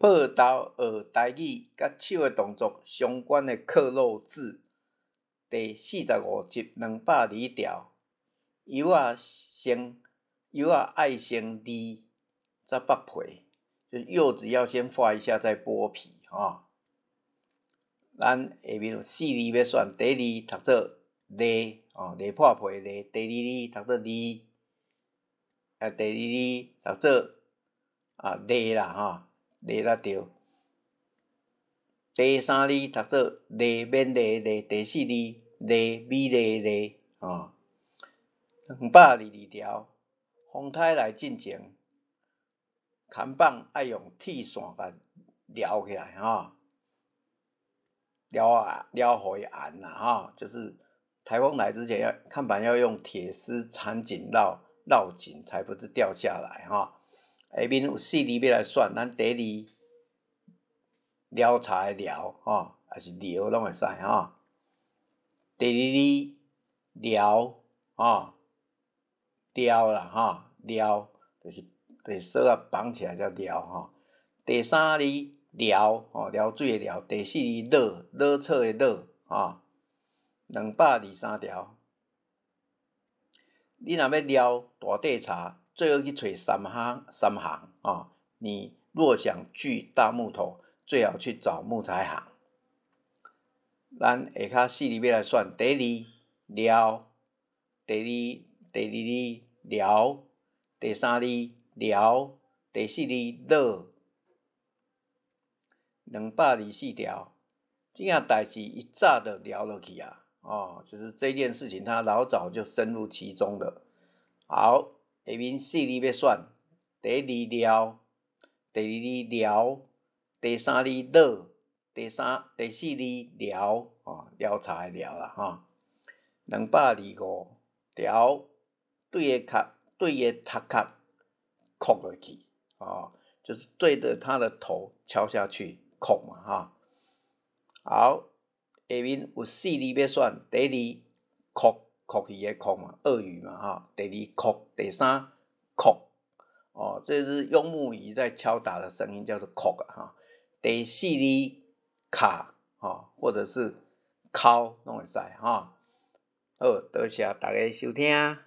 報道學台語佮手的動作相關的克漏字，第45集202條，柚仔先柚仔愛先離才剝皮，就柚子要先化一下再剝皮吼。咱下面有四字欲選，第一字讀做犁哦，犁破皮犁；第二字讀做離，啊，第二字讀做啊犁啦吼，犁啦對。第三字讀做麗，免禮禮；第四字麗，美麗麗吼。222條，風颱來進前，看板愛用鐵線共撩起來吼，撩啊撩予伊絚啦吼，就是颱風來之前要看板要用鐵絲纏緊繞繞緊，才不致掉下來吼。下面有四字欲來選，咱第一字撩柴的撩吼，抑是撩攏會使吼。第二字撩吼，撩啦吼，撩就是索仔綁起來叫撩吼。第三字寮吼，寮水的寮。第四字老，老草的老吼。223條，你若欲撩大塊柴，最好去揣三行三行吼。你若想鋸大木頭，最好去找木材行。咱下跤四字欲來選，第一字撩，第二字寮，第三字寮，第四字老。224條，這件代誌伊早就撩落去啊！哦，就是這件事情，他老早就深入其中了。好，下面四字欲選，第一字撩，第二字寮，第三字老，第四字寮，哦，撩柴的撩啦吼。225條，對伊殼，對伊頭殼叩落去，哦，就是對着他的頭敲下去，叩嘛哈。好，下面有四字欲選，第一字擴，擴去的擴嘛，鱷魚嘛吼。第二擴，第三擴，哦，這是用木魚在敲打的聲音，叫做擴啊哈。第四字敲，吼，或者是敲，攏會使吼。好，多謝大家收聽。